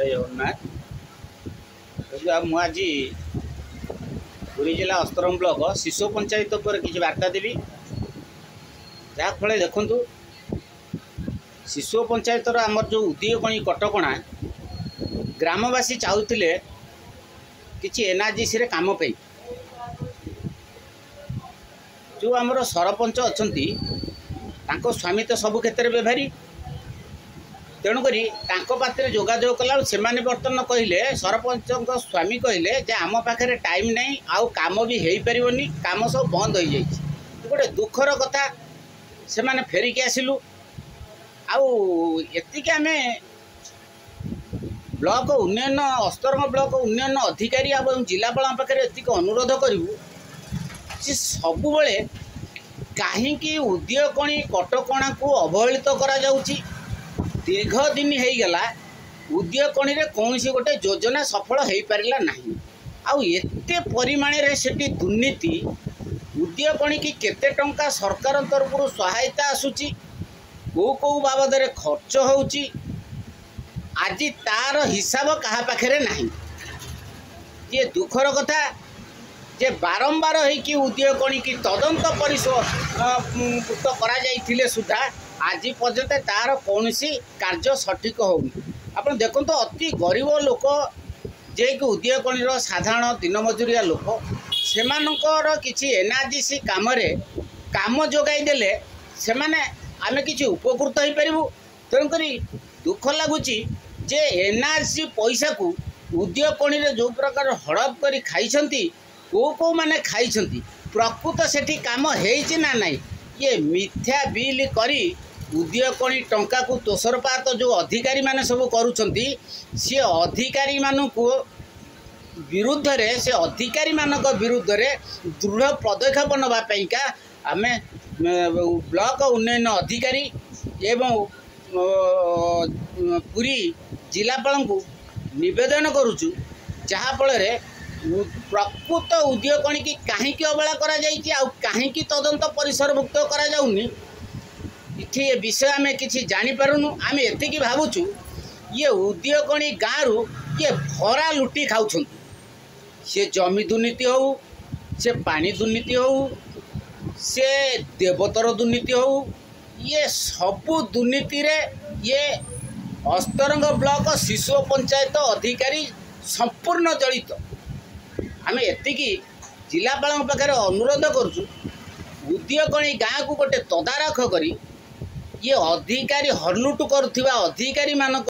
ଜୟ ଜଗନ୍ନାଥ। ମୁଁ ଆଜି ପୁରୀ ଜିଲ୍ଲା ଅସ୍ତରଙ୍ଗ ବ୍ଲକ ଶିଶୁ ପଞ୍ଚାୟତ ଉପରେ କିଛି ବାର୍ତ୍ତା ଦେବି, ଯାହାଫଳରେ ଦେଖନ୍ତୁ ଶିଶୁ ପଞ୍ଚାୟତର ଆମର ଯେଉଁ ଉଦୟକଣି କଟକଣା, ଗ୍ରାମବାସୀ ଚାହୁଁଥିଲେ କିଛି ଏନ୍ଆର୍ଜିସିରେ କାମ ପାଇଁ। ଯେଉଁ ଆମର ସରପଞ୍ଚ ଅଛନ୍ତି, ତାଙ୍କ ସ୍ୱାମୀ ତ ସବୁ କ୍ଷେତ୍ରରେ ବ୍ୟବହାରୀ, ତେଣୁକରି ତାଙ୍କ ପାଖରେ ଯୋଗାଯୋଗ କଲାବେଳକୁ ସେମାନେ ବର୍ତ୍ତମାନ କହିଲେ, ସରପଞ୍ଚଙ୍କ ସ୍ୱାମୀ କହିଲେ ଯେ ଆମ ପାଖରେ ଟାଇମ୍ ନାହିଁ ଆଉ କାମ ବି ହେଇପାରିବନି, କାମ ସବୁ ବନ୍ଦ ହୋଇଯାଇଛି। ଗୋଟେ ଦୁଃଖର କଥା, ସେମାନେ ଫେରିକି ଆସିଲୁ। ଆଉ ଏତିକି ଆମେ ବ୍ଲକ ଉନ୍ନୟନ, ଅସ୍ତରଙ୍ଗ ବ୍ଲକ ଉନ୍ନୟନ ଅଧିକାରୀ ଏବଂ ଜିଲ୍ଲାପାଳଙ୍କ ପାଖରେ ଏତିକି ଅନୁରୋଧ କରିବୁ ଯେ ସବୁବେଳେ କାହିଁକି ଉଦୟକଣି କଟକଣାକୁ ଅବହେଳିତ କରାଯାଉଛି? ଦୀର୍ଘ ଦିନ ହେଇଗଲା, ଉଦୟକଣିରେ କୌଣସି ଗୋଟେ ଯୋଜନା ସଫଳ ହେଇପାରିଲା ନାହିଁ। ଆଉ ଏତେ ପରିମାଣରେ ସେଠି ଦୁର୍ନୀତି। ଉଦୟକଣିକି କେତେ ଟଙ୍କା ସରକାରଙ୍କ ତରଫରୁ ସହାୟତା ଆସୁଛି, କେଉଁ କେଉଁ ବାବଦରେ ଖର୍ଚ୍ଚ ହେଉଛି, ଆଜି ତାର ହିସାବ କାହା ପାଖରେ ନାହିଁ। ଇଏ ଦୁଃଖର କଥା ଯେ ବାରମ୍ବାର ହେଇକି ଉଦୟକଣିକି ତଦନ୍ତ ପରିଶୋଧ କରାଯାଇଥିଲେ ସୁଦ୍ଧା ଆଜି ପର୍ଯ୍ୟନ୍ତ ତାର କୌଣସି କାର୍ଯ୍ୟ ସଠିକ ହେଉନି। ଆପଣ ଦେଖନ୍ତୁ, ଅତି ଗରିବ ଲୋକ, ଯିଏକି ଉଦୟକଣିର ସାଧାରଣ ଦିନ ମଜୁରିଆ ଲୋକ, ସେମାନଙ୍କର କିଛି ଏନ୍ଆର୍ଜିସି କାମରେ କାମ ଯୋଗାଇ ଦେଲେ ସେମାନେ ଆମେ କିଛି ଉପକୃତ ହେଇପାରିବୁ। ତେଣୁକରି ଦୁଃଖ ଲାଗୁଛି ଯେ ଏନ୍ଆର୍ସି ପଇସାକୁ ଉଦୟକଣିରେ ଯେଉଁ ପ୍ରକାର ହଡ଼ପ କରି ଖାଇଛନ୍ତି, କେଉଁ କେଉଁମାନେ ଖାଇଛନ୍ତି, ପ୍ରକୃତ ସେଠି କାମ ହେଇଛି ନା ନାହିଁ, ଇଏ ମିଥ୍ୟା ବିଲ୍ କରି ଉଦୟକଣି ଟଙ୍କାକୁ ତୋଷରପାତ ଯେଉଁ ଅଧିକାରୀମାନେ ସବୁ କରୁଛନ୍ତି, ସିଏ ଅଧିକାରୀମାନଙ୍କୁ ବିରୁଦ୍ଧରେ, ସେ ଅଧିକାରୀମାନଙ୍କ ବିରୁଦ୍ଧରେ ଦୃଢ଼ ପଦକ୍ଷେପ ନେବା ପାଇଁକା ଆମେ ବ୍ଲକ ଉନ୍ନୟନ ଅଧିକାରୀ ଏବଂ ପୁରୀ ଜିଲ୍ଲାପାଳଙ୍କୁ ନିବେଦନ କରୁଛୁ, ଯାହାଫଳରେ ପ୍ରକୃତ ଉଦୟକଣିକି କାହିଁକି ଅବହେଳା କରାଯାଇଛି ଆଉ କାହିଁକି ତଦନ୍ତ ପରିସରଭୁକ୍ତ କରାଯାଉନି, ଏଠି ଏ ବିଷୟ ଆମେ କିଛି ଜାଣିପାରୁନୁ। ଆମେ ଏତିକି ଭାବୁଛୁ, ଇଏ ଉଦୟକଣି ଗାଁରୁ ଇଏ ଭରା ଲୁଟି ଖାଉଛନ୍ତି। ସେ ଜମି ଦୁର୍ନୀତି ହେଉ, ସେ ପାଣି ଦୁର୍ନୀତି ହେଉ, ସେ ଦେବତର ଦୁର୍ନୀତି ହେଉ, ଇଏ ସବୁ ଦୁର୍ନୀତିରେ ଇଏ ଅସ୍ତରଙ୍ଗ ବ୍ଲକ ଶିଶୁ ପଞ୍ଚାୟତ ଅଧିକାରୀ ସମ୍ପୂର୍ଣ୍ଣ ଜଡ଼ିତ। ଆମେ ଏତିକି ଜିଲ୍ଲାପାଳଙ୍କ ପାଖରେ ଅନୁରୋଧ କରୁଛୁ, ଉଦୟକଣି ଗାଁକୁ ଗୋଟେ ତଦାରଖ କରି ଇଏ ଅଧିକାରୀ ହରଲୁଟ କରୁଥିବା ଅଧିକାରୀମାନଙ୍କ